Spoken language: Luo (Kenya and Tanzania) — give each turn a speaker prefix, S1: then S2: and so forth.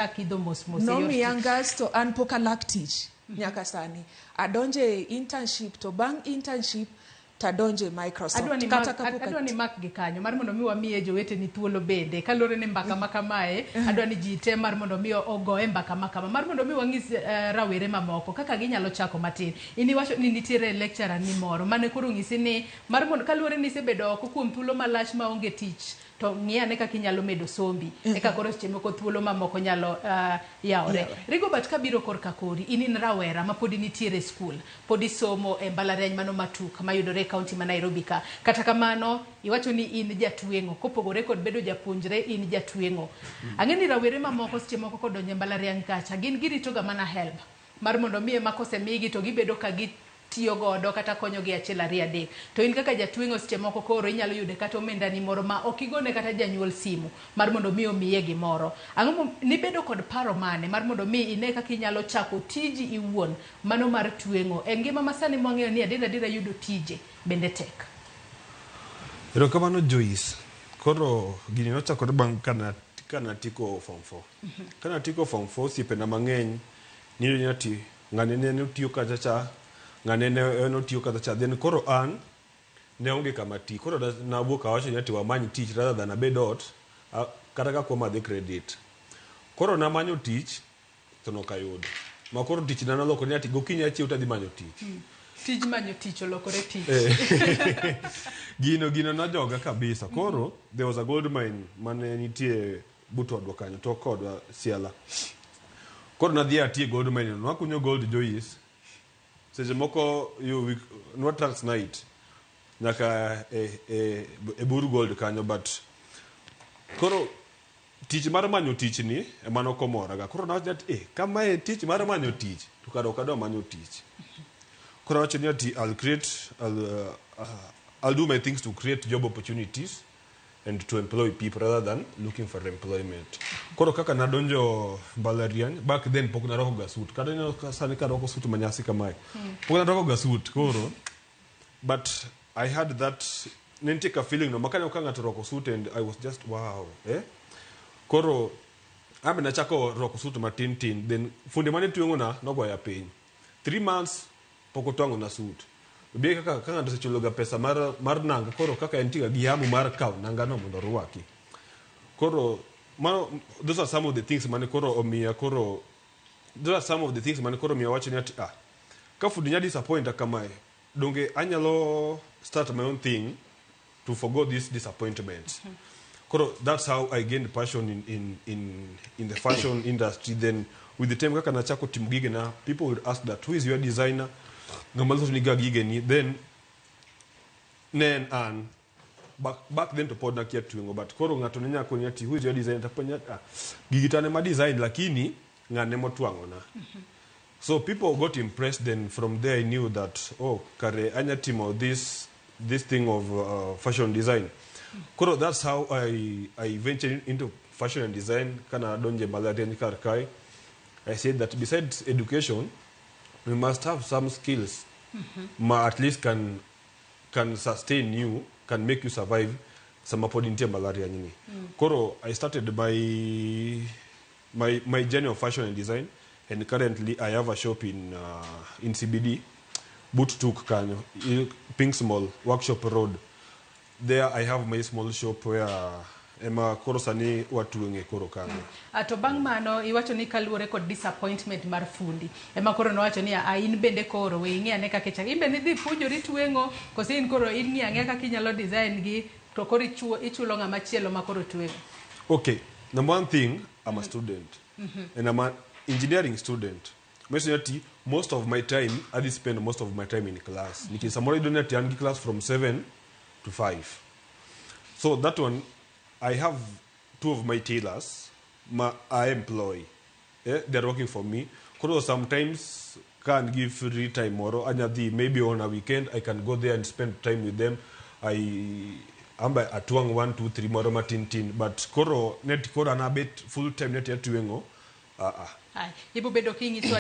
S1: Idho mos mos e yor
S2: Nomiya
S1: tich.
S2: Ngas to an pok alak tich nyaka sani. Adonje e internship, to bang' internship tadonje Microsoft.
S1: Adwa ni
S2: Kata
S1: mak,
S2: kapok
S1: adwa ni mak gi kanyo mar mondo mi wamiye joweteni thuolo bende kaluwore ni mbaka ma kamae adwa ni ji te mar mondo mi ogoye mbaka ma kama mar mondo mi wang'is rawere mamoko kaka ginyalo chako matin. In iwacho ni nitiere lecturer ni moro mane koro ng'isi ni mar mondo kaluwore ni isebedo oko kuom thuolo malach maonge tich, to ng'i ane kaka inyalo medo sombi eka koro seche moko thuolo mamoko nyalo yawore. Rigobert, kabiro korka kori, in rawera ma podi nitiere e skul, pod isomo e mbalariany mano Matuk mayudore e kaunti ma Nairobi ka. Kata kamano iwacho ni in jatweng'o, kopogore kod bedo japuonjre in jatweng'o. Ang'e ni rawere mamoko seche moko kodonjo e mbalariany kacha gin girito ga mana HELB mar mondo mi ema kosemigi to gibedo ka gitiyo godo kata konyogi achiel ariyo adek. To in kaka jatweng'o seche moko koro inyalo yude kata omendani moro ma ok igone kata janyuol simu mar mondo mi omiye gimoro. Ang'o nibedo kod paro mane mar mondo mi ine kaka inyalo chako tiji iwuon mano mar tweng'o e ngima masani mwang'eyo ni adier adiera yudo tije bende tek?
S3: Erokamano, Joyce. Koro gini nochakore bang' kana tieko form 4. Kana tieko form 4, osiepena mang'eny niyudo ni ati ng'ane ne otiyo kacha cha, ng'ane ne en otiyo kacha cha. Then koro an ne aonge kama ti. Koro nawuok awacho ni ati wamany tich rather than abed ot kata ka kuom adhi credit. Koro namanyo tich to nok ayudo. Ma koro tich na nolokore ni ati gokinyi achiew tadhi manyo tich.
S1: Tij manyo tich olokore tich.
S3: Gino nojoga kabisa. Koro there was a gold mine mane nitie but odwa kanyo, tok kodwa Siala. Koro nadhi atiye gold mine no. Nwakunyo gold, Joyce. Seche moko you nwa tracks night nyaka e bur gold kanyo, but koro tich mar manyo tich ni ema nokomoraga. Koro nawacho ni kamae tich mar manyo tich to kara ok adwa manyo tich. Koro awacho ni ati I'll do my things to create job opportunities and to employ people rather than looking for employment. Koro kaka nadonjo mbalariany, back then pok narwako ga suit. Kata ineno ka sani karwako suit manyasi kamae. Pok narwako ga suit koro, but I had that, ne nitie ka feeling no makaneno ka ng'ato orwako suit and I was just wow, eh? Koro an be nachako rwako suit matin tin, then funde mane tweng'ona nogoya piny. 3 months pok otwang'ona suit. Be kaka ka ng'ato osechulo ga pesa mar nanga, koro kaka entie ga gi hamu mar kawo nanga no mondo orwaki. Koro mano, those are some of the things mane koro omiya koro those are some of the things mane koro omiya wacho ni ati ka fundi nya disappointa kamae, donge anyalo start my own thing to forgo these disappointments. Koro that's how I gained passion in the fashion industry. Then with the time kaka nachako timo gigena, people would ask that, "Who is your designer? Ng'ama loso niga gigeni?" Then ne en an back then to pod nakia tweng'o, but koro ng'ato ne nyalo koni ati, "Who is your designer?" Tapenja, "Ah, gigi to an ema design, lakini ng'ane motwang'ona." So people got impressed. Then from there I knew that, oh, kare anya timo this thing of fashion design. Koro that's how I ventured into fashion and design. Kana donje mbalariany kar kae, I said that besides education, we must have some skills ma at least can sustain you, can make you survive sama pod intie mbalariany ni. Koro I started my journey of fashion and design, and currently I have a shop in CBD, but Tuk kanyo, Pinks Mall, Workshop Road. There I have my small shop where ema koro sani watweng'e koro kanyo.
S1: Ah, to bang' mano iwacho ni kaluwore kod disappointment mar fundi ema koro nowacho ni a in bende koro we ing'i ane kaka ichako in bende idhi puonjori tweng'o koso in koro in ng'i ang'e kaka inyalo design gi to koro ichulo ng'ama chielo ma koro tweng'o?
S3: Okay, number one thing, I'm a student and I'm an engineering student. Manyiso ni ati most of my time adhi spend most of my time in class. Nikech samoro iyudo ni ati an gi class from 7 to 5. So that one, I have two of my tailors ma I employ. They're working for me. Koro sometimes can give free time moro anya dhi, maybe on a weekend I can go there and spend time with them. I amba atwang' 1 2 3 moro matin tin, but koro net koro an abet full time net atweng'o ah ah.
S1: Ai, ibo bedo king'iso.